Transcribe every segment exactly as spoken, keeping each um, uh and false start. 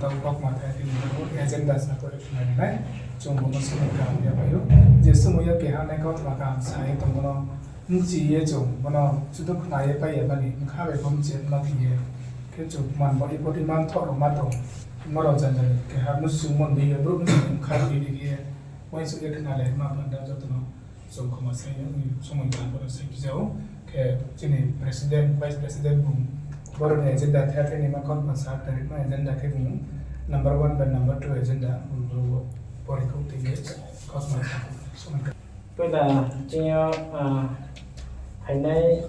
Tau kautma thai tini bo agenda sa ko khna ri nai, chung bo no somoi kaham ya pai ou. Je somoi yo keha nai kautma kaham sa ye tongmo no bchi ye chung bo no sudu khna ye pai ya mani bkha bai pho bchi ma khe ye. Khe chung man bo ipoti man thoh rao ma tong, mo rao janja ni keha nusu mon di ye brouh nusu ni bkha ri di ye, uaingsouh ye khna le ma panda joto no. Chung khoma sai ni somoi kaham bo no sai phi ja ou. Khe chini president, vice president bung boro ni agenda the the ni ma kon pa sa tarik no agenda khe bung number one bai number two agenda bung boro pori khou tini kautma somoi kaham. Poila chini yo, ah, phainai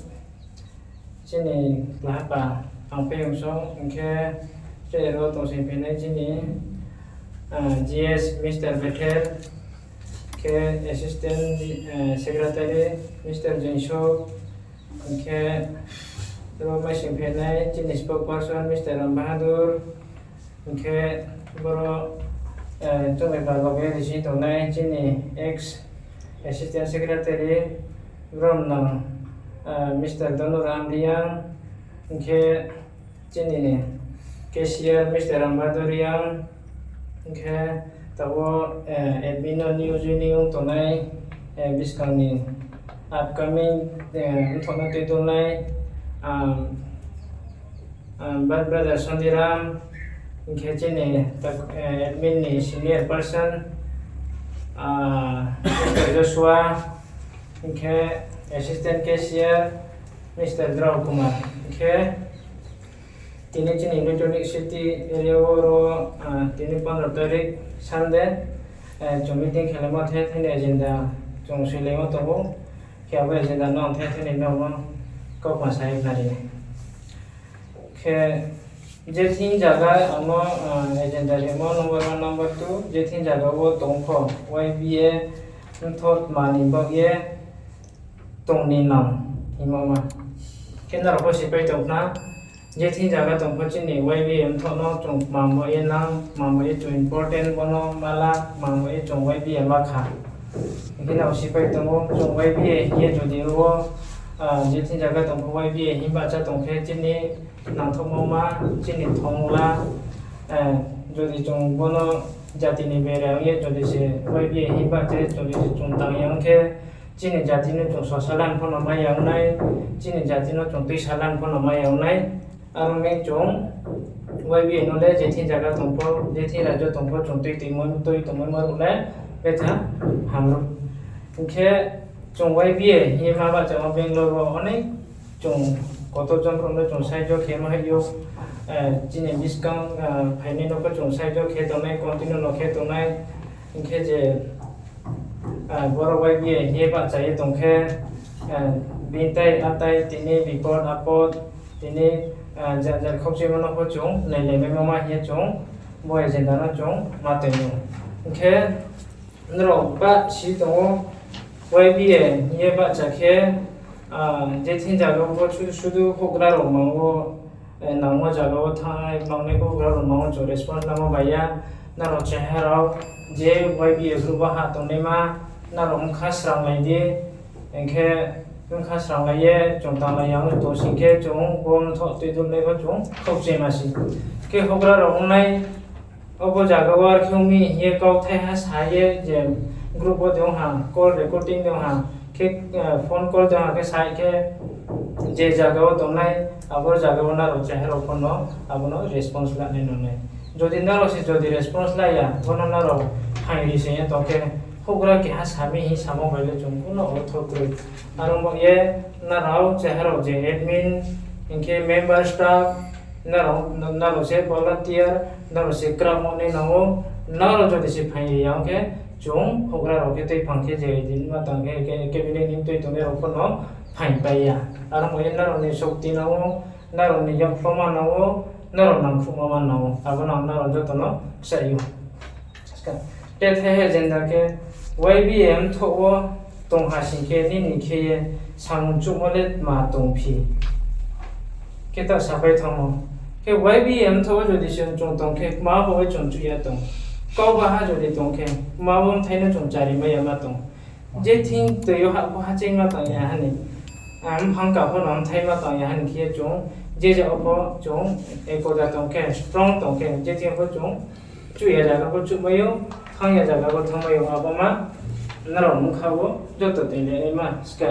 chini klahapa ang phe yong song, hing khe tre ro tong sing phainai chini, ah, G S Mister Bethel, khe assistant, eh, secretary Mister Jensho, hing khe ro mai sing phainai chini spokesperson Mister Ram Bahadur, hing khe boro, eh, chung bai ba loge risi tongnai chini ex assistant secretary brom nang, eh, Mister Donoram Reang, hing khe chini ni cashier Mister Ram Bahadur Reang, hing khe tabo, eh, admin no new joining ong tongnai, eh, buskang ni upcoming, eh, mthoh no tuidulnai, um, um, brother Sondiram, hing khe chini, eh, admin ni senior person, ah, Mister Joshua, hing khe assistant cashier Mister Drao Kumar, hing khe tini chini Electronic City area wo ro, ah, tini pondro tarik Sunday, eh, chung meeting khelaimo the the ni agenda chung soilaimo tong ou, khe abo agenda no the the ni no kautma sa ye khna ri nai. Khe je thing zaga ang no, ah, agenda rimo number one, number two, je thing zaga wo tong pho, Y B A mthoh tma ni baoh ye tong ni nang hingmo ma. Khe nrao pho sipai tong khna, je thing zaga tong pho chini Y B A mthoh no chung tma baoh ye nang, tma baoh ye chung important bo no ma la, tma baoh ye chung Y B A ma kha. Hing khe nrao sipai tong ou, chung Y B A hing ye jodi wo, ah, je thing zaga tong pho Y B A hing bahcha tong khe chini nangthouhmo ma, chini thong la, eh, jodi chung bo no jati ni bere ong ye jodi se Y B A hing bahcha ye jodi se chung tang ya ong khe, chini jati no chung sosalan pho no mai ya ong nai, chini jati no chung tuisalan pho no mai ya ong nai. Aro mi chung Y B A no le je thing zaga tong pho, je thing rajyo tong pho chung tui tongmai, tui tongmaimo ruh le betha hamruh. Hing khe chung Y B A hing ye ma bahchamo Bangalore wo onek chung koto jon rao no chung saijo khe ma hai ou, eh, chini buskang, eh, phainai no pho chung saijo khe tongnai, continue no khe tongnai, hing khe je, ah, boro Y B A hing ye bahcha ye tong khe, ah, bini tai atai tini bipod apod, tini, ah, jar jar khokchimo no pho chung nailaimaimo ma hing ye chung bo agenda no chung ma tong ou. Hing khe nrao ba si tong ou, Y B A hing ye bahcha khe, ah, je thing zaga wo sudu sudu houhgra rao mang wo, eh, nangmo zaga wo thanng mangnai houhgra rao mang wo chung response lamo bai ya, nrao cheha rao je Y B A group wo ha tongnaima, nrao bkha sranglai di, hing khe bkha sranglai ye chung tanglai ya ong tong sing khe chung bo mthoh tuidulnai pho chung khokchima si. Khe houhgra rao ongnai, obo zaga wo ar khe ong mi hing ye kauthai ha sa ye je group wo de ong ha, call recording de ong ha, khe, eh, phone call de ong ha khe sa khe je zaga wo tongnai, abo zaga wo nrao cheha rao pho no abo no response lanai nonai. Jodi nrao se jodi response la ya, bo no nrao phaing ri se ye tong khe, houhgra keha sa mi hing samo bai le chung kuno ortho kroi. Aro mo ye nrao cheha rao je admin, hing khe member staff, nrao, nrao se volunteer, nrao se kraoh mo nai nang ou, nrao jodi se phaing ri ya ong khe, chung houhgra rao khe tuiphang khe je din ma tang khe, khe cabinet ni tui tongnai rao pho no phaing pai ya. Aro mo ye nrao ni sokti nang ou, nrao ni yakphlo ma nang ou, nrao nangkhruhma ma nang ou, abo no ang nrao joto no kchaih ou. Tethai agenda khe Y B A mthoh wo tong ha sing khe nini khe ye samung chuhmo le tma tongphi? Khe ta sapai thanngmo. Khe Y B A mthoh wo jodi se chung tong khe, kma bo ye chung chuh ya tong? Kau baha jodi tong khe, kma bo mthai no chung chari mai ya ma tong? Je thing toi yo ha bo ha chengma tang ya ha ni, ah, mphang ka pho no mthai ma tang ya ha ni khe chung Je ja wo pho chung ekoda tong khe, strong tong khe, je thing pho chung chuh ya zaga pho chuhmai ou, thanng ya zaga pho thanngmai ou, abo ma nrao mkha wo joto tui le ma ska.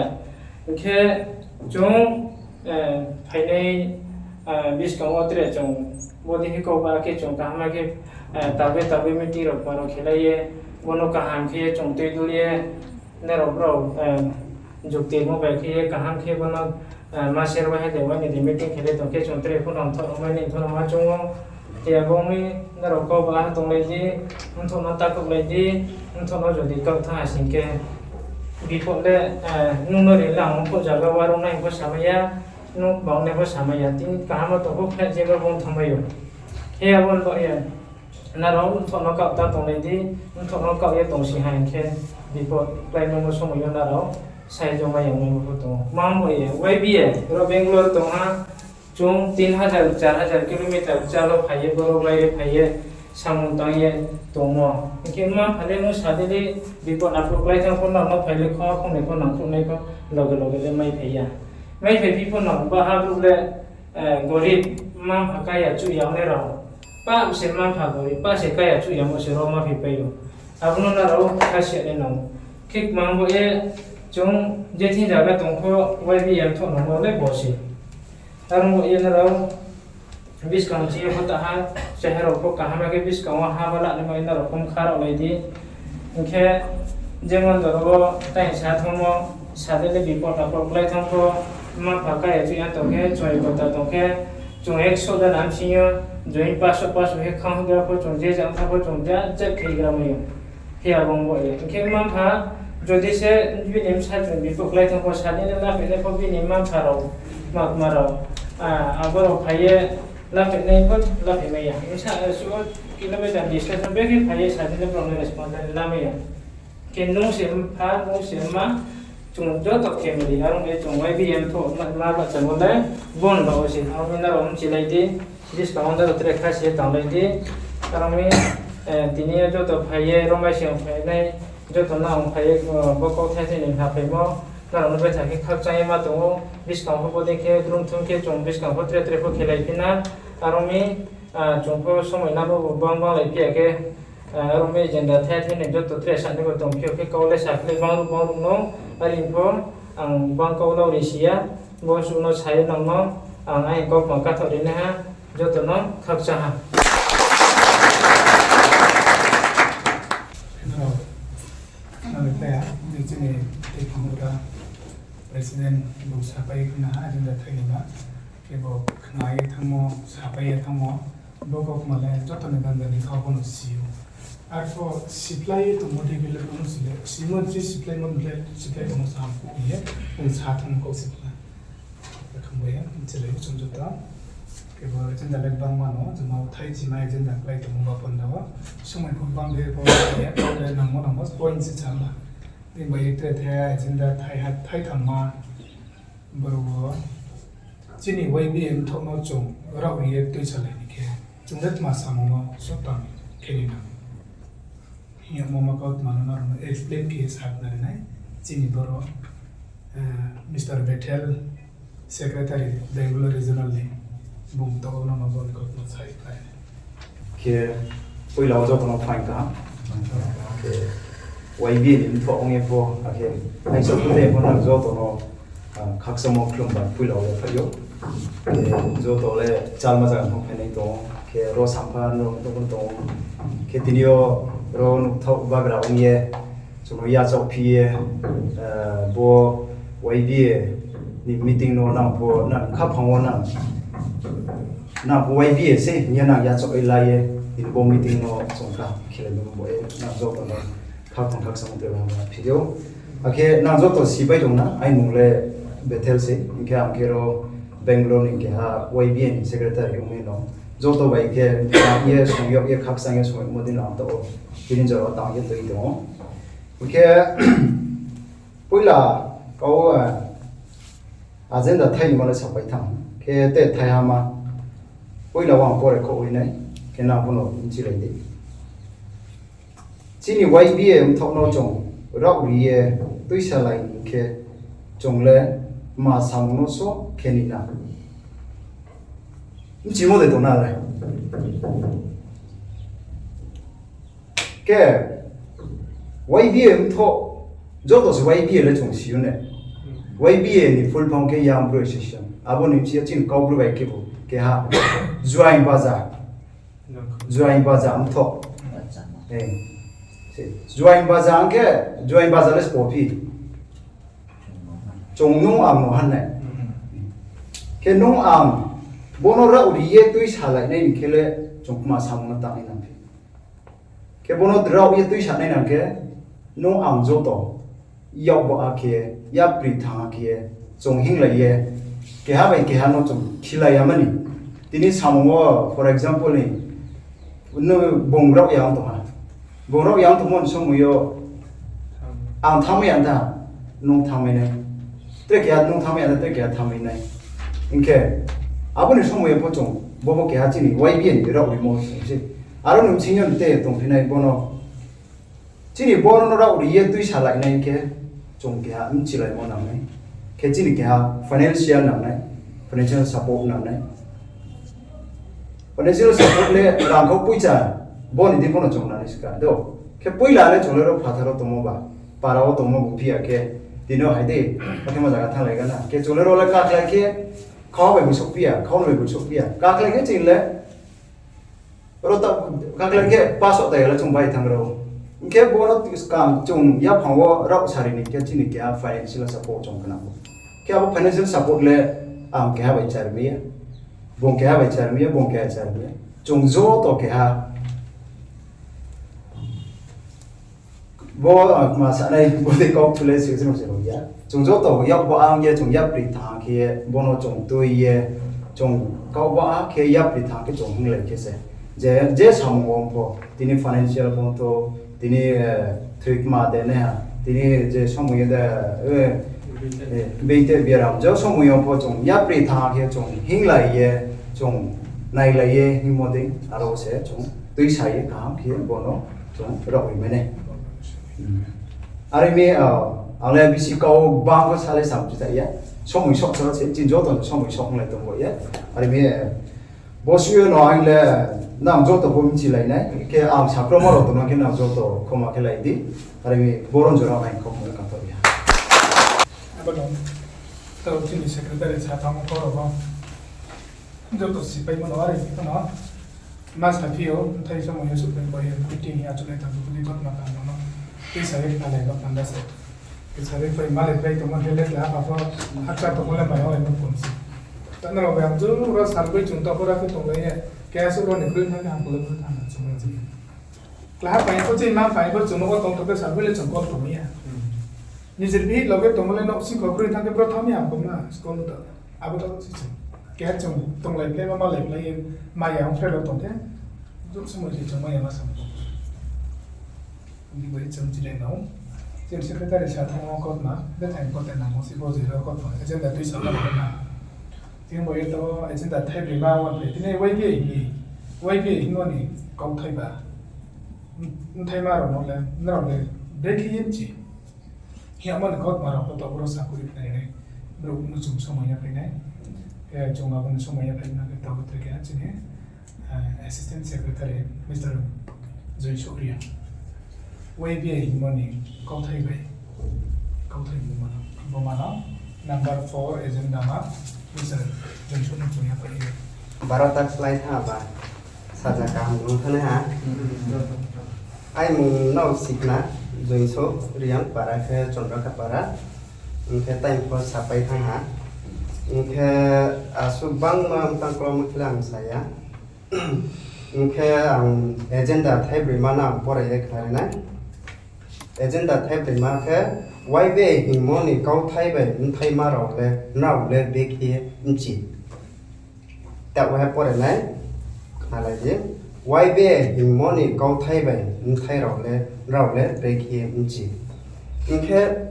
Hing khe chung phainai buskang wo tre chung bodei khe kau ba khe chung kaham khe tabe tabe meeting rao paro khelai ye, bono kaham khe ye chung tui dul ye, nrao brao jukti mo bai khe ye kaham khe bono ma ser bai ha de, wani de meeting khe le tong khe chung tre pho nang thoh mai ni thoh ma chung ou. Te abo mi nrao kau ba ha tonglai di, mthoh no takhouhlai di, mthoh no jodi kau thanng ha sing khe, bipod le nung no ri lang pho zaga warung nai pho samai ya, nung bang nai pho samai ya, tini kaham no tong pho khlai je bo bung thanngmai ou. Khe abo ni baoh ye nrao mthoh no kau ta tonglai di, mthoh no kau ye tong si ha hing khe, bipod kláimo somoi yo nrao sai jomai ya nai bo pho tong ou. Mang bo ye, Y B A, ro Bangalore tong ha, chung tin hajar, char hajar kilometer chalo phai ye, boro baire phai ye, samung tang ye tongmo. Hing khe mma mpha le nung sa di le, bipod aphur klái thanng pho nang no phai le kho, khong ni pho nang khruh nai pho, loge loge le mai phai ya. Mai phai phi pho nang ba ha brouh le, gorib, mma mpha kaya chuh ya nai rao. Pa se mma mpha gorib, pa se kaya chuh yamo se ro ma phi pai ou. Abo no nrao kha si ya nai nang. Khe mang bo ye, chung je thing zaga tong pho, Y B A mthoh nangmo le bo se. Aro bo ye nrao buskang chini pho ta ha, cheha rao pho kaham khe buskang wo ha ba la nai ma nrao pho mkha rao lai di. Hing khe jemon doro wo tai sa thanngmo, sa di le bipod aphur klái thanng pho, mma mpha kaya chuh ya tong khe, chung ekota tong khe, chung ekso jona bsing yo, join paso paso khe khang gra pho, chung je jang tha pho, chung ja ja khe gra mai ou. Khe abo bo ye. Hing khe mma mpha, jodi se bini bsa chung bipod klái thanng pho, sa di le laphainai pho bini mma mpha rao, ma kma rao, abo rao phai ye, laphainai pho laphai mai ya. Bsa suh kilometer distance no bekhe phai ye sa di le brao no response la mai ya. Khe nung se mpha, nung se mma, chung joto family, aro ni chung Y B A mthoh ma bahchamo le, bon ba wo se, aro ni nrao mchilai di, buskang wo nrao tre kha se tanglai di, aro ni, tini yo joto phai ye, romai se phainai, joto no ang phai ye, bo kauthai thai ni haphaimo, nrao no betha khe khakchang ye ma tong ou, buskang pho bodei khe, drumthum khe chung buskang pho tre tre pho khelai phi na, aro ni, chung pho somoi nabo bo bang bang lai phi ya khe, aro ni agenda thai thai ni joto tre sa ni bo tong phi yo khe kau le sa khe le bang ruh bang ruh no, are pho ang bang kau lau ri si ya, bo suh no sa ye nang no, ang aini kaukma kathaoh ri nai ha, joto no khakchang ha. Nrao, nrao le paya, je chini tei phang ura, president bung sapai khna ha, agenda thai ni ma, khe bo khna ye thanngmo, sapai ye thanngmo, bo kaukma le joto ni ganda ni kau bo no si ou. Arpho siplai ye tongmo dei khe le bo no si le, simo je siplaimo le siplai bo no sa ham ye, bung sa thanng kau sipla. Kham bai ye, mchilai ye chung joto. Khe bo agenda le gbangma no, joma thai chima agenda klái tongmo ba panda wo. Somoi pho bang khe bo ye, kau le nangmo nangmo point se chama. Tini bai ye tre thai agenda thai ha, thai thamma. Boro wo chini Y B A mthoh no chung raoh ri ye tuisalai ni khe, chung le tma samung no sotang khe ni nang. Hing yagmo ma kautma no nrao no explain khe ye sakhnari nai. Chini boro, Mister Bethel, Secretary, Bangalore Regional ni, bung taoh wo nrao no bo ni kautma sai khnari nai. Khe poila wo joto no phaing kaham. Khe Y B A ni mthoh ong ye pho, akhe aisa khutai pho nang joto no khakchangmo khlum bai poila wo phai ou. Khe joto le chalma zaga no phainai tong ou. Khe ro sampha no tong ou. Khe tini yo ro nukthaoh bagra ong ye, chung no yachaoh phi ye, bo Y B A ni meeting no nang pho, nang khaphang wo nang, nang pho Y B A se hing ye nang yachaoh ye la ye, tini bo meeting no chung kaham khelai no bo ye nang joto no khaphang khakchangmo tre bo no phi ou. Akhe nang joto si pai tong na, aini mung le Bethel se, hing khe ang khe ro Bangalore ni keha Y B A ni secretary ong ye no. Joto bai khe tang ye song yag ye khakchang ye song yagmo dei no ang taoh wo tini jora wo tang ye tui tong ou. Hing khe poila kau, agenda thai ni ma le sapai thanng khe te thaiha ma. Poila wo ang pore khouh oi nai, khe nang pho no bchilai di. Chini Y B A mthoh no chung raoh ri ye tuisalai ni khe, chung le tma samung no so khe ni na. Bchimo de tong na le. Khe Y B A mthoh, joto se Y B A le chung si ou ne. Y B A ni full form khe Young Bru Association. Abo ni bsing yo chini Kaubru bai khe bo keha Juaing Baja. Juaing Baja mthoh. Eh, se, Juaing Baja ang khe, Juaing Baja le sbo phi. Chung nung ang no han nai. Khe nung ang bono rao ri ye tuisalai nai ni khe le chung kma samung no tang nai nang phi. Khe bono rao ye tuisa nai nang khe, nung ang joto, yak bo a khe, yapri thang a khe, chung hinglai ye, keha bai keha no chung khilai ya mani. Tini samung wo, for example ni, no bung rao ya ong tong ha. Bung rao ya ong tongmo ni somoi yo, ang thanngmai ya da, nung thanngmai nai. Tre keha nung thanngmai ya da, tre keha thanngmai nai. Hing khe, abo ni somoi yo pho chung, bo bo keha chini Y B A ni rao rimo se. Aro ni bsing yo ni te tongphi nai bono. Chini bono no rao ri ye tuisalai nai khe, chung keha bchilaimo nang nai. Khe chini keha financial nang nai, financial support nang nai. Financial support le rangkhau poicha, bo ni di pho no chung nani ska do. Khe poila le chung le ro phathar wo tongmo ba, para wo tongmo bo phi ya khe, tini o hai de, akhe ma zaga thannglai gana. Khe chung le ro le kakhlai khe, khau bai bo souhphi ya, khau bai bo souhphi ya. Kakhlai khe chini le, ro ta, kakhlai khe pass o tai le chung bai thanng rao. Hing khe bono skang chung yaphang wo rao sari ni khe chini keha financial support chung khna bo. Khe abo financial support le ang keha bai chari mai ya. Bung keha bai chari mai ya, bung keha chari mai ya. Chung joto keha. Bo, ah, ma sanai, bo de kau thule se se se ya. Chung joto yak bo ang ye, chung yapri thang khe ye, bono chung tui ye, chung kau ba khe yapri thang khe chung hinglai khe se. Je, je samung wo pho, tini financial pho tho, tini, eh, thoi kma de ne ha, tini je somoi de, eh, eh, being te biaram, je somoi yo pho chung yapri thang khe chung hinglai ye, chung nailai ye, hingmo dei, aro se chung tuisa ye kaham khe bono chung rao ri mai nai. Hmm. Are mi, ah, ang le bisi kau bang pho sa le sam chi ta ya. Somoi sok sa se, chini joto no somoi sok lai tong bo ye. Are mi, eh, bo suyo no ang le nang joto pho bchilai nai. Khe ang sakromo rao tongma khe nang joto khoma khe lai di. Are mi boron jora ang khoma khe kantho ya. Abo no, tao chini secretary sa thanng pho rao no. Joto sipai mano are ni pho no. Ma sa phi yo, mthai somoi yo suhpai bai ye, meeting ya chulai tang kuli got ma tang no. Tisa ye khalai got tang da se. Tisa ye pai ma le pai tongmo le le apa pho, hakcha tongmo le mai o le no pon si. Tang rao bai ang jung ro sarboi chung to pho ra khe tonglai ye. Kaya suh ro ni kroi thang khe ang kule kroi thang na chung na jing. Klaha pai pho chini ma pai pho chung no tong to khe sarboi le chung call tongmai ya. Nijor bihih loge tongmo le nouhsing kho kroi thang khe bro thanng mi ang kong na, school no to. Abo to si chung. Keha chung tonglai plai ma, malai plai ye, maya ong phre lo tong khe, jung se moi se chung maya ma sam kong. Ni bai chung chilai nang. Chini secretary sa thanng o kotma, bethai important nang mo si bo jero kotma, agenda tuisa ma kotma. Tini bo ye to agenda thaibroi ma wan phai, tini Y B A ni, Y B A hingmo ni kauthai ba. Mthai ma rao no le, nrao le, brekhe ye mchi. Hiyamo ni kautma rao pho to boro sakuri phnai nai, brouh no chung somoi ya phai nai. Khe chung abo ni somoi ya phai nai khe tabuk tre khe chini, eh, Assistant Secretary, Mister Joysoh Reang. Y B A hingmo ni kauthai bai, kauthai hingmo no, bo mano number four agenda ma, Mister Joysoh no chung ya phai nai. Baro ta slái tha ba. Saja kaham nung thani ha. Ai mung no sikna, Joysoh Reang, para khe Chondrakha para. Hing khe time pho sapai thang ha. Hing khe asuh bangma mtang klo mkhle ang saya. Hing khe ang agenda thaibroi ma no ang pore ye khnari nai. Agenda thaibroi ma khe Y B A hingmo ni kauthai bai mthaima rao le, nrao le bekhe mchi. Taoh he pore nai, khnalai di. Y B A hingmo ni kauthai bai mthai rao le, rao le bekhe mchi. Hing khe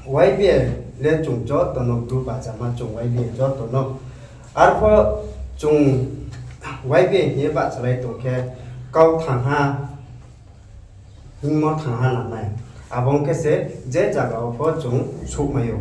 Y B A le chung joto no group achama chung Y B A joto no. Arpho chung Y B A hing ye bahchalai tong khe kau thang ha. Hingmo thang ha nangnai. Abo ong khe se je zaga wo pho chung souhmai ou.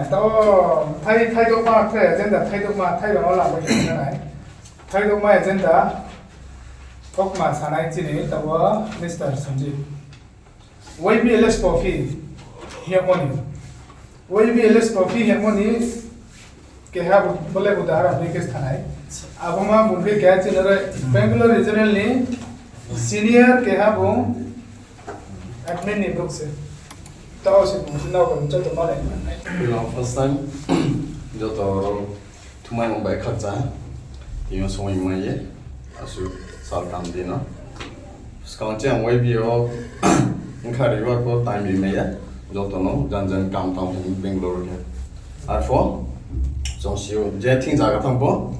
Taoh thai, thaidouhma khe agenda, thaidouhma, thai rao no lama khe nai. Thaidouhma agenda, kokma sanai chini, taoh Mister Sanjit. Y B L S Trophy hingmo ni. Y B L S Trophy hingmo ni keha bo-, bole udaharon bai khe sanai. Abo ma bung khe keha chini ro Bangalore Regional ni senior keha bung admin ni brouh se. Taoh se bung se nrao joto malai. Hello, first time. Joto rao thumai mung bai khakchang. Tini yo songwi mai ye. Asuh sal kam di no. Skang chini ang Y B A o wngkha reward pho time ri mai ya. Joto no jan jan kam tang hing Bangalore khe. Arpho, chung si o je thing zaga thanng pho,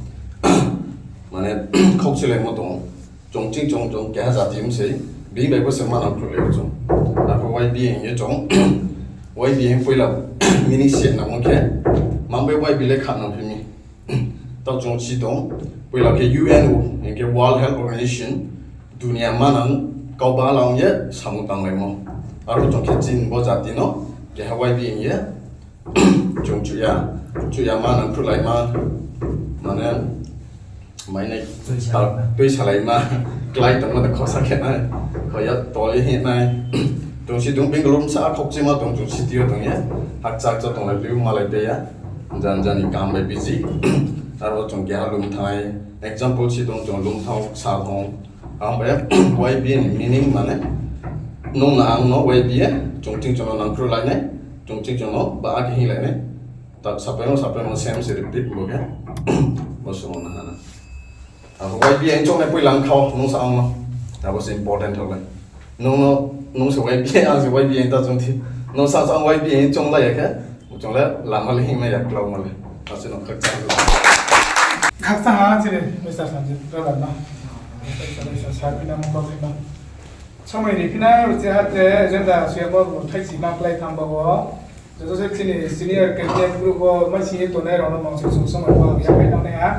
mane, khokchilai mo tong ou. Chung ching chung chung keha jati msei, bini bai bo se manang khruhlai o chung. Arpho Y B A hing ye chung, Y B A hing poila meaning se nangmo khe, mang bai Y B A le kha nang phi mi. Taoh chung si tong, poila khe U N O, hing khe World Health Organization, dunia manang kau ba lang ye samung tanglaimo. Aro chung khe chini bo jati no, keha Y B A hing ye, chung chuya, chuya manang khruhlai ma, mane, mainai, tuisalai ma, klái tongma de khosa khe nai, khoya tol ye hing nai. Chung si tong Bangalore bsa khokchima tong, chung city yo tong ye, hakchak cho tonglai pliu malai pai ya, jan jani kam bai busy. Aro chung keha lum thanai, example si tong chung lum thao sa tong. Ang bai Y B A ni meaning mane, nung no ang no Y B A, chung ching chung no nangkhruhlai nai, chung ching chung no ba khe hinglai nai. Ta sapai no, sapai no same se repeat bo khe. Bo se no na hana. Abo Y B A hing choungnai poila ang khao, nung sa ang no. Abo se important thaoh le. Nung no, nung se Y B A, ang se Y B A ta chung thi. Nung sa sa ang Y B A hing chounglai ya khe, chung le lama le hing nai ya klau ma le. Asuh no khakchang. Khakchang ha chini, Mister Sanjit, brother no. Sa phi na mo, kau phi na. Somoi ri phi nai, bo se ha te, agenda suya bo, bo thai si ma klái thang ba bo. Joto se chini senior candidate group wo mai sing ye tongnai rao no mang sung sung somoi bo ya phai nang nai ha.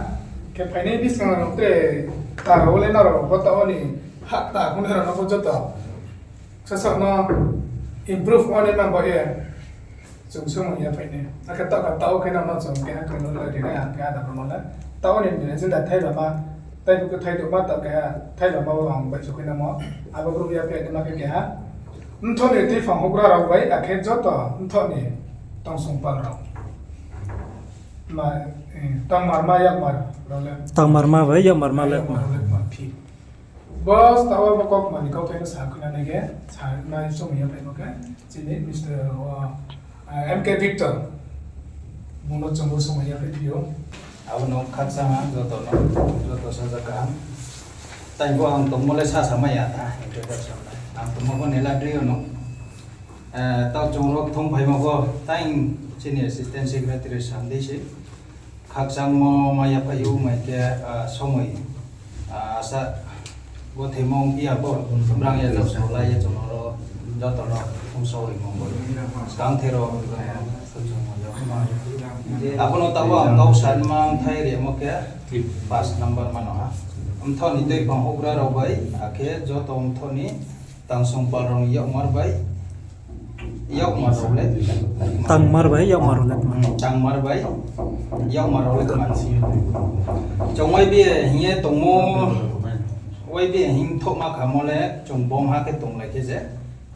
Khe phainai buskang rao tre ta rao le nrao pho taoh ni ha ta khunai rao no pho joto sasaoh no improve ong nai ma bo ye. Chung somoi ya phai nai. Akhe taoh ka taoh khe nang no chung keha khe no le ri nai ha, keha da no le. Taoh ni agenda thai lama, tai bu khe thai doma taoh keha thai lama wo ang bai sokhui namo. Abo group ya phai nai ma khe keha. Mthoh ni tuiphang houhgra rao bai, akhe joto mthoh ni tongsong pal rao. Ma, eh, tangmarma yakmar rao le. Tangmarma bai yakmarma le yakmar rao le ma phi. Bo stao bo kok mani kau khe sa khuna nai khe, sa nai somoi ya phai bo khe, chini Mister o, eh, M K Victor. Bung no chung bo somoi ya phai phi ou. Abo no khakchang ha, joto no, joto saja kaham. Tai bo ang tongmo le sa sa mai ya na, introduction le. Ang tongmo bo nela drio no. Eh, tao chung rok thong phaimo bo, tai chini assistant secretary Sunday se. Khakchangmo ma yaphaih ou, mai khe, ah, somoi, ah, asa bo themong phi ya bo, brang ya jao so lai ye chung no ro joto no ongsaori mong bo. Skang the ro, abo no taoh ang kau sanma thai rimo khe, pass number ma no ha. Mthoh ni tuiphang houhgra rao bai, akhe joto mthoh ni tangsong pal rao ni yakmar bai, yakmar rao le, tangmar bai yakmar rao le, hmm, tangmar bai yakmar rao le kma si. Chung Y B A hing ye tongmo, Y B A hing thohma khamo le, chung bom ha khe tonglai khe je,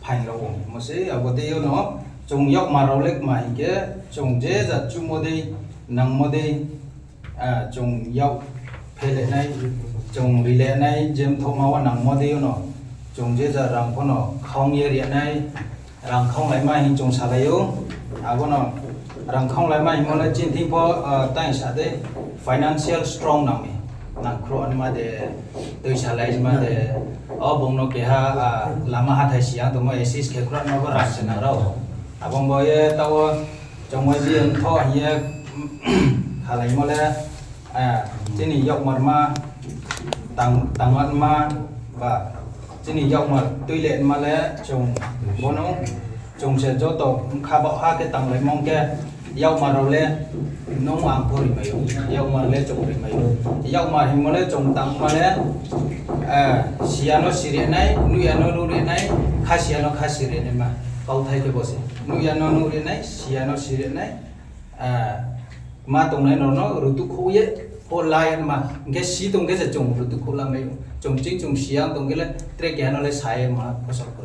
phaing rao ong mo se, abo dei yo no, chung yakmar rao le kma hing khe, chung je ja chumo dei, nangmo dei, ah, chung yak phele nai, chung rile nai, je mthohma wo nangmo dei yo no, chung je ja rang pho no khaung ye ri nai, rang khaunglaima hing chung salai ou, abo no rang khaunglaima hingmo le chini thing pho, ah, tang sa dei, financial strong nang mi, nang khrouh anma de, tui salai ma de, o bung no keha, ah, lama hathái si ya tongmo assist khe khrouh no bo rang se nang rao. Abo bo ye taoh wo, chung Y B A mthoh hing ye, khalaimo le, ah, chini yakmar ma, tang, tangma ba, chini yakmar tuile ma le, chung bo no, chung se joto bkha baoh ha khe tanglaimo khe, yakmar rao le, nung ang pho rimai ou, yakmar le chung rimai ou. Yakmar hingmo le chung tangma le, ah, si ya no siri nai, nuh ya no nuh ri nai, kha si ya no kha siri nai ma. Kauthai khe bo se. Nuh ya no nuh ri nai, si ya no siri nai, ah, ma tongnai rao no rutukhouh ye, pho la ya ma. Hing khe si tong khe se chung rutukhouh lamai ou. Chung ching chung si ya tong khe le, tre keha no le sa ye ma phosol khe.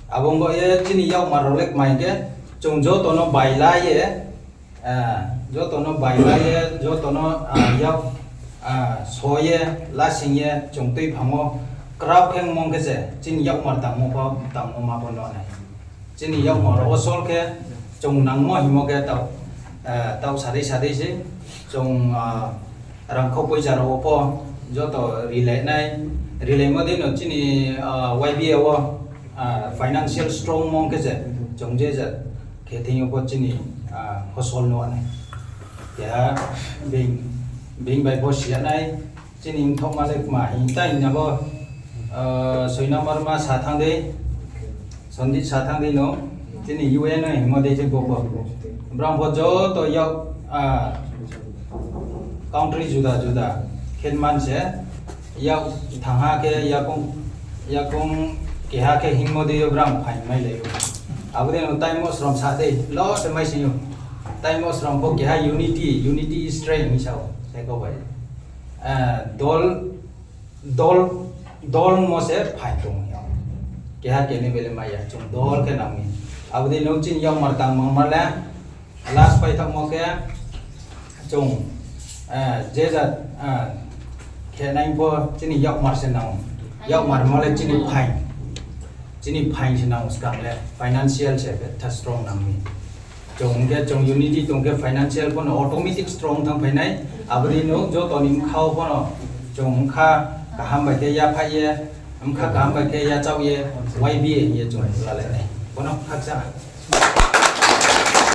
Abo bo ye chini yakmar rao le kma hing khe, chung joto no baila ye, ah, joto no baila ye, joto no, ah, yak, ah, so ye, lasing ye, chung tuiphang wo, krao khe mong khe se, chini yakmar tangmo pho, tangmo ma pho no nai. Chini yakmar rao wo sol khe, chung nangmo hingmo khe taoh, ah, taoh sadei sadei se, chung, ah, rangkhou poicha rao wo pho, joto rilai nai, rilaimo dei no chini, ah, Y B A wo, ah, financial strong mong khe se, chung je ja khe thing yo pho chini, ah, phosol no nai. Keha being, being bai pho si ya nai, chini mthohma le kma hing tai na bo, ah, soi number ma sa thanng dei, Sandip sa thanng dei no, chini U N no hingmo dei je bo pho. Brang pho joto yak, ah, country juda juda khe man se, yak thangha khe yakong, yakong keha khe hingmo dei yo brang phaing mai lai ou. Abo dei no time wo srom sa dei, lo se mai sing ou. Time wo srom pho keha unity, unity is strength hing sa ou, se kau bai. Ah, dol, dol, dol mo se phaing tong ou. Keha keni bele mai ya, chung dol khe nang mi. Abo dei no chini yakmar tangmo ma le, last paithaohmo khe, chung, ah, je ja, ah, khe nai pho chini yakmar se nang ou. Yakmar mo le chini phaing. Chini phaing se nang ou skang le, financial se betha strong nang mi. Chung khe chung unity tong khe financial pho no automatic strong thanng phai nai. Abo dei no joto ni bkha wo pho no chung bkha kaham bai khe yaphaih ye, bkha kaham bai khe yachaoh ye, Y B A hing ye chung lalai nai. Bo no khakchang.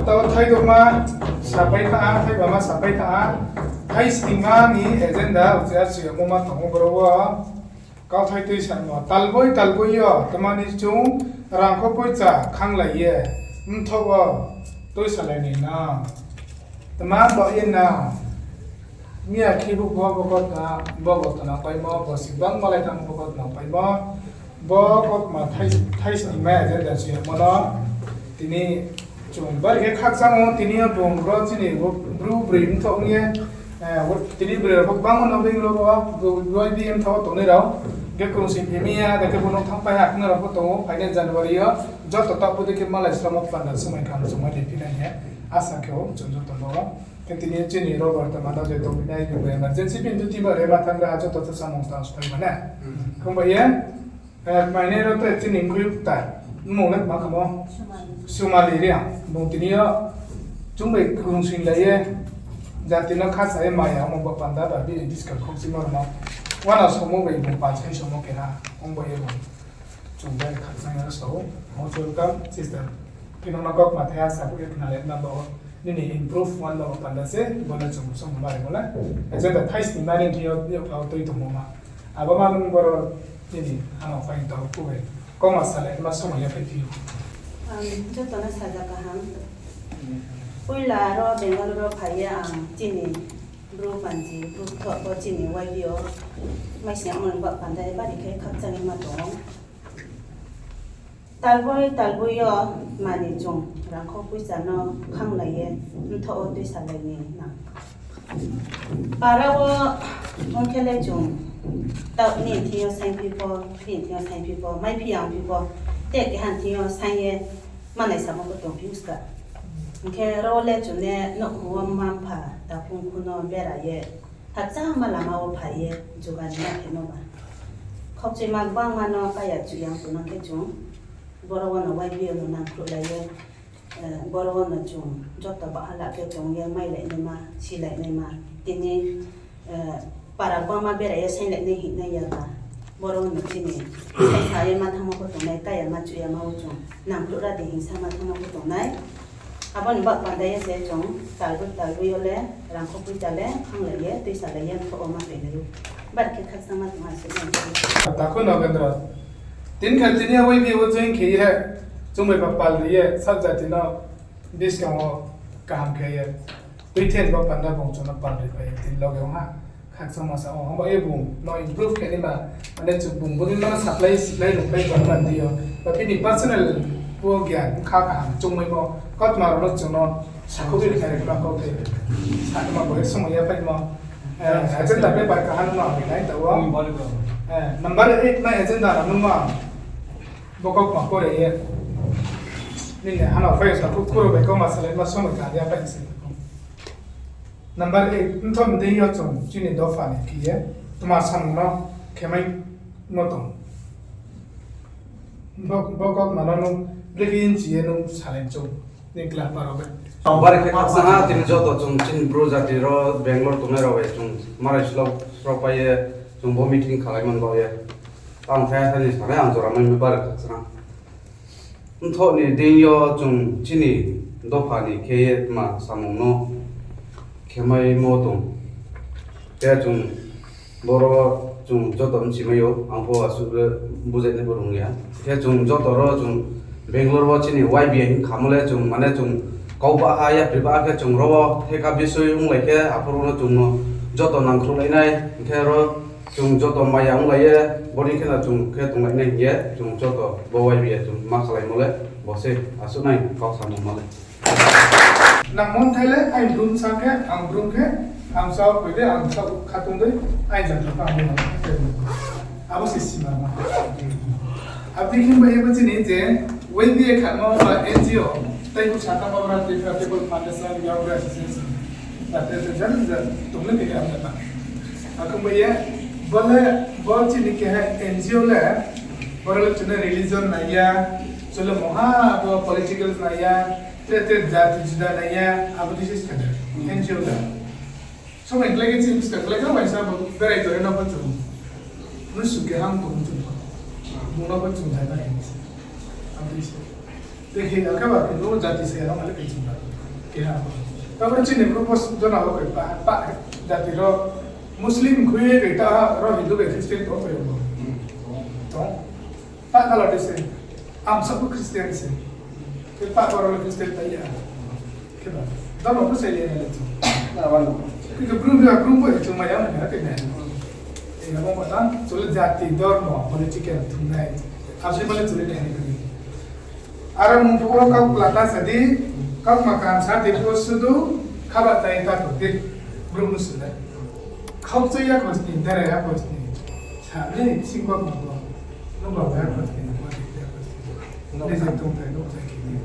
Tao thaidokma sapai kha, thaibama sapai kha, thaisningma ni agenda, uchih achouh yamo ma tong ou boro wo. Kauthai tuisamo, talboi talboi yo, tma ni chung rangkho poicha khanglai ye, mthoh wo tuisalai ni na. Tma baoh ye na, miya khe bo, bo, bo kautma, bo, bo tona paimo, bo si bang malai tang bo kautma paimo, bo kautma thai, thaisningma agenda si yamo no, tini chung bari khe khakchang ou, tini yo bung bro chini bo bru broi mthoh ong ye, eh, tini broi rao bo bangma no being rao bo, bo, bo Y B A mthoh wo tongnai rao, hing khe krungsing phimi ya, hing khe bo no thanngpai ha, khna rao pho tong ou, phainai January yo, joto taoh bo dei khe malai sramo panda somoi kaham chungma ri phi nai hing ye, asa khe ou, chung joto no. Khe tini chini Robert tma no je tongphi nai, bo emergency pin tu tiba re ma thanng ra, joto to samung tang sphai ma na. Khong bai ye, Eh, mainai rao tre chini mkhui ta, mmung le ma khamo? Sumali. Sumali Reang. Bung tini yo chung bai krungsing lai ye, jati no khasa ye maya ongmo bo panda ba bini buskang khokchimo rao no. Uana somo bai bung pal sai somo keha, ong bai ye bung. Chung bai khakchang ya sao, most welcome, sister. Tini no kok ma thaya sa bo ye khna le na bo. Nini improve wan ba panda se, bo no chung song mari mo le. Agenda thais ni mari thing yo, yo kau tui tongmo ma. Abo ma nung boro nini ano fine tau kubai. Kau ma salai ma song ya phai phi ou. Ang joto no saja kaham. Poila aro Bengaluru ro phai ye ang chini Bru panji, Bru thoh bo chini Y B O. Mai se ang ba panda ye bari khe khakchang ye ma tong ou. Talboi talboi yo mani chung rangkho poicha no khanglai ye mthoh wo tuisalai ni nang. Para wo ong khe le chung taoh ni thing yo saingphi pho, bini thing yo saingphi pho, maiphi yangphi pho, te keha ni thing yo saing ye manai samo pho tongphi ou ska. Hing khe ro le chung ne nouhkhong wo mma mpha takhung khu no bera ye khakchangma lama wo phai ye juga ni ma khe no ba. Khaukchuima gbangma no kaya chuh yang tongma khe chung boro wo no Y B O no nangkhruhlai ye, boro wo no chung joto bahala khe tong ye mailai naima, silai naima, tini para gbangma bera ye sainglai nai hingnai ya ba. Boro wo no chini saisa ye ma thanngmo pho tongnai, kaya ma chuh ya ma wo chung nangkhruh ra di hingsa ma thanngmo pho tongnai. Abo ni ba panda ye se chung talboi talboi yo le rangkho poicha le khanglai ye tuisalai ye mthoh wo ma toinai ou. Bari khe khakchangma tong ha se nai. Takhu Nogendro. Tini kha tini Y B O wo join khe ye, chung bai ba pal ri ye, sub jati no buskang wo kaham khe ye tuithen ba panda bung chung no pal ri phai ye tini loge ong ha. Khakchangma sa ou, abo ye bung no improve khe naima, mane chung bung bung no supply, supply rung pai bang mandi yo. Ba bini personal bo gyan kha kaham chungmaimo, kautma rao no chung no sakhouh ri khnari khna kau khe. Sakma bo ye somoi ya paimo. Agenda paper kaham no ri nai ta wo. Number eight nai agenda rao no ma. Bo kautma pore ye. Nini hano phai sa khu kuro bai kautma salai ma somoi ka ya pai se. Number eight, mthom dei yo chung chini dopha ni khe ye tma samung no khemai mo tong. Bo, bo kautma no nung brekhe yin chi ye nung salai chung. Ni kla paro bai. Bari khe khakchang ha, tini joto chung chini Bru jati ro Bangalore tongnai rao bai chung marai slok rao pai ye chung bo meeting khalai man bao ye. Tang thai thani sanai ang jora mai bari khakchang ha. Mthoh ni deing yo chung chini dopha ni khe ye tma samung no khemaimo tong. Khe chung boro chung joto mchimai ou, ang pho asuh le bujai nai pho rung ya. Khe chung joto ro chung Bangalore wo chini Y B A hing khamo le chung mane chung kau ba ha yapri ba khe chung ro wo theka bisoi onglai khe aphuru no chung no joto nangkhruhlai nai. Khe ro chung joto maya onglai ye, boni khe no chung khe tonglai nai hing ye, chung joto bo Y B A chung ma khalaimo le, bo se asuh nai kau samung ma le. Nang mon thai le, aini brum sa khe, ang brum khe, ang sao koi de, ang sao khatung de, aini jati pa ang brum khe. Abo se sima ma. Abo dei khe bai bo chini je, Y B A khatma ba N G O, tei bo saka ba Tripura People Foundation, Young Association, ba te te jan jan tongmani khe ang ta. Akhe bai ye, bo le, bo chini keha N G O le, boro le chini religion nai ya, chini moha bo political nai ya, tre tre jati juda nai ya, abo dei se skang N G O le. Somai klai khe chini buskang klai khe waisa bo berai tore no pho chung. Nusu kehang tong chung. Bung no pho chung jai na khe se. Ang tui se. Te khe ya khe ba khe bo jati se ya no male khe chung ba. Kehang. Taoh chini group bo jona bo khe pa, pa jati ro Muslim khui ye khe ta ro Hindu bai Christian tong khe bo. Tong. Pa kala de se, ang sabo Christian se. Khe pa koro le Christian ta ya. Khe ba, dormo pho sai le na le tu. Na ba no. Khe brum brum brum bo chung ma ya na khe na. E na mo ta, chole jati dormo political thumnai. Asli male chole ne ni. Aro mung phuh wo kau kla ta sa di, kau ma kan sa di phuh wo sudu, khaba tai ta tong di, brum no sule. Khau chai ya khosni, dera ya khosni. Sa ni sing kau ma bo. Nung ba ya khosni, nung ba ya khosni. Nung je tong tai nung tai kini.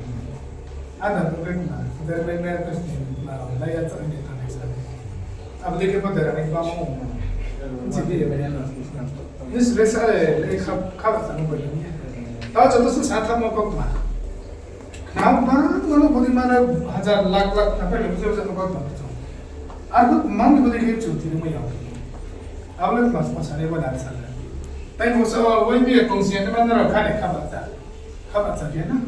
Ada nung rek na, dera ya khosni, na, la ya chak ni ta ni sa ni. Abo dei khe bo dera ni ba mo. Nchi di ya. Ni sule sa le, le kha, khaba sa nung ba ya ni. Tao joto se sa thanngmo kau ma. Khna bang mano bodi mano hajar lakh lakh khna phai le bujao jano kau ma. Arphuh mani bodi khe chung tini mo ya. Abo le mas mas ani bo dan sa le. Tai bo sa wa wai bi tong si ani mano ro khani khaba sa. Khaba sa khe na.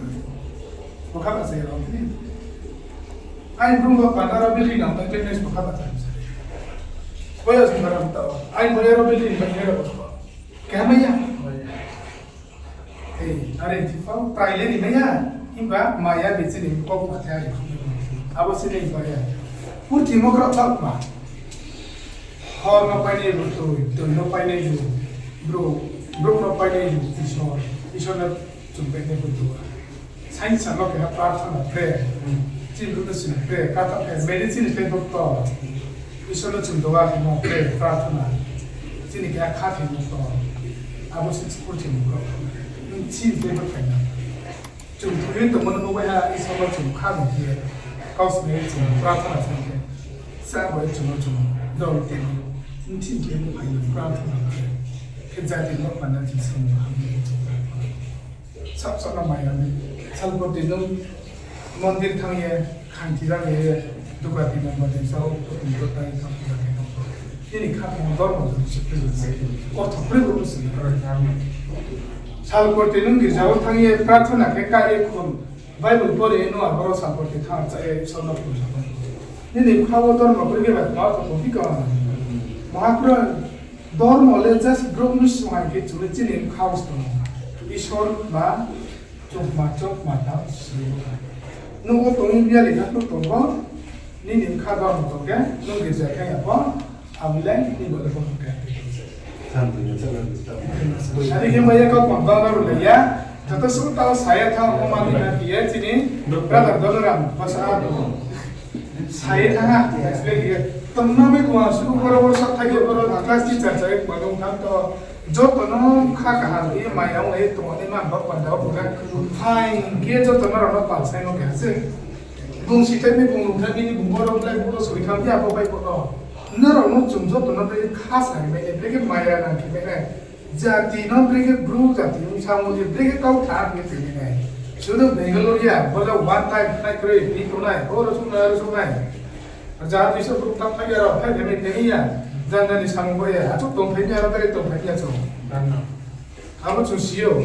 Bo khaba sa ya ro ni. Ai brum ba panda ro building nang tang tang nes bokha ba tang sa. Boya sing baram tao. Ai boya ro building ba khe ro bokha. Khe hamai ya. Ei, are thi pho, prai le ri mai ya. Himba maya bechini kok ma khe ari. Abo se le ba ya. Purthimo kra thak ma. Hor no painai bu tui, tui no painai bu bru, bru no painai bu Isor, Isor no chumbai nai bu dua. Sainsa no keha prarthana prayer. Chini bru no chini prayer, kata khe medicine khe doctor. Isor no chum dua khe mo prayer, prarthana. Chini keha kha khe doctor. Abo se chukul chini bru. Chini khe bo khe na. Chung thoi tongmo no bo ha Isor no chung kha ni khe. Kau sini chung prarthana sini khe. Sa bo chung no chung dol tini. Chini khe bo hai prarthana khe. Khe jati no panda chini sini ha. Sab sab no maya ni. Salpoti nung mondir thang ye, khanti rang ye, dukati nung mondir sao, to tini to tai thang ye, nini kha thang dor no se prison se. Ortho prison se. Salpoti nung girja wo thang ye, prarthana khe ka ye khun, Bible pore no aboro salpoti thang cha ye, Isor no khun sa. Nini kha wo dor no prison ba ma to ko bi ka. Mahaprabhu Dormo le just brouh ni song hai khe chung le chini khaus tongo. Isor ma, chokma, chokma ta si. Nung o tongwi biyali na nung tongo, nini kha dormo tong khe, nung girja khe ya bo, abo le nini bo le bo tong khe. Samtui ya chala. Ari khe maya kau pang bang na rulai ya, joto suh tao saya thang, o mani na kiye chini, brother Dolaram, basa a. Sai thanng ha, explain khe. Tongma mai kma suku boro boro sak thai ye boro class teacher chai kma nung thang to. Joto no kha kaham ye maya ong ye tongma ni man bak panda o buga. Phaing khe joto no rao no pal sai no kha se. Bung si thai ni bung nung thai ni bung boro blai boro soi tham ya bo bai bo no. Nrao no chung joto no bai kha sai mai nai, bai khe maya nang khe mai nai. Jati no brekhe bru jati no samo je brekhe kau tha khe tini nai. Sudu Bangalore ya, bola one time khai kroi, ni tongnai, oro sungnai, oro sungnai. Jati so bru tang khai ya, ro khai tini tini ya. Janda ni samo bo ya, achuk tong khai ya, ro tari tong khai ya chung. Abo chung si yo.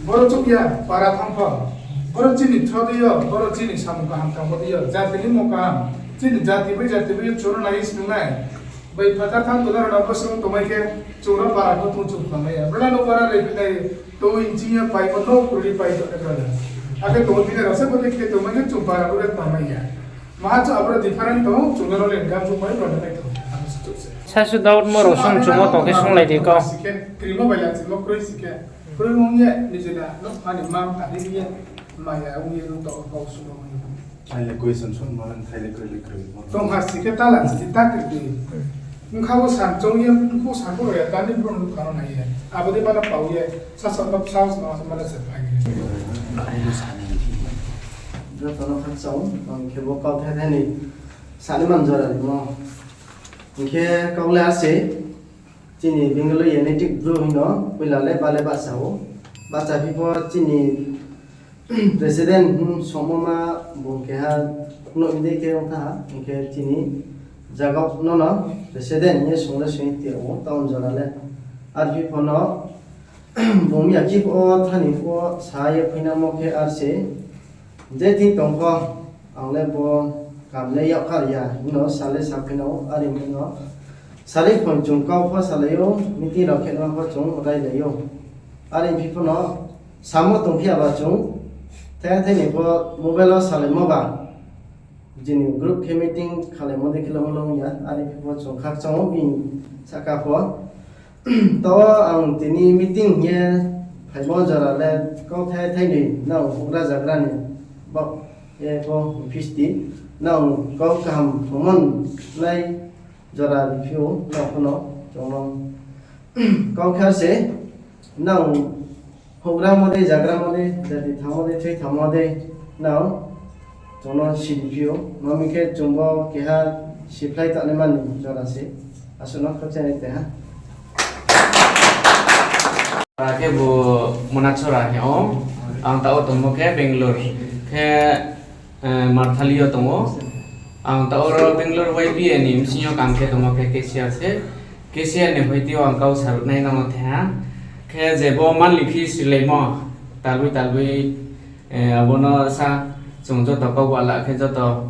Boro chuk ya, para thang pho. Boro chini thro di yo, boro chini samo kaham thang bo di yo. Jati ni mo kaham. Chini jati bai jati bai chung no nai is nung nai. Bai phathar thang tuna rao no bosong tongmai khe, chung no para no tong chung tongmai ya. Bela no para rai phi nai, to in ching ya pai mo no kuri pai to ne bela. Akhe tong bini rao se bo khe tongmai khe chung para bo le tongmai ya. Maha chung abro different tong, chung no le gam chung pai bela nai tong. Sasu Daud mo rao song chung o tong khe song lai di kau. Sikhe, krimo bai la chimo kroi sikhe. Kroi mung ye, nijina, no, ani mam, ani ye, maya, ung ye, no, to, kau sung no. Thaile question song ma, thaile kroi le kroi. Tong ha si khe tala si ta kroi. Mkha bo san chong ye, mkhu san bo ya, tani bro mkha no nai ye. Abo de mana pau ye, sa sa no sa sa no mana se phai ye. Joto no khakchang, ang khe bo kau thai thai ni sani man jora ni mo. Ang khe kau le ase, chini Bengali United Bru hino, puila le bale basa o. Basa phi pho chini President, hmm, somoma bung keha nouh ni dei khe ong tha ha, hing khe chini jagao no no President hing ye sung le sung ti o, town jora le. Ar phi pho no, bung ya kip o thani pho sa ye phainamo khe ar se, je thing tong pho, ang le bo kam le yak kar ya, hing no sa le sa phainao, ari mi no. Sari phone chung kau pho salai ou, meeting rao khe no pho chung railai ou. Ari phi pho no, samo tongphi ya ba chung, thai thai ni pho mobile wo salaimo ba, jini group khe meeting khalaimo dei khe long long ya, ari phi pho chung khakchang ou bini saka pho. To ang tini meeting ye phaimo jora le kau thai thai ni nang houhgra zagra ni bak ye pho office ti nang kau kaham phomon lai jora riphi ou, nang pho no chung no kau kha se, nang houhgra mo dei, zagra mo dei, jati thangmo dei, thoi thangmo dei, nang chung no si riphi ou, mami khe chung bo keha siphlai tangnai mani jora se, asuh no khakchang nai te ha. Khe bo Monachora hing ou, ang tao tongmo khe Bangalore, khe Marthali yo tong ou. Ang tao ro Bangalore Y B A ni bsing yo kam khe tongmo khe cashier se. Cashier ni hoiti yo ang kau saruhnai nang no the ha. Khe je bo monthly fees rilaimo, talboi talboi, abo no sa chung joto kau bala khe joto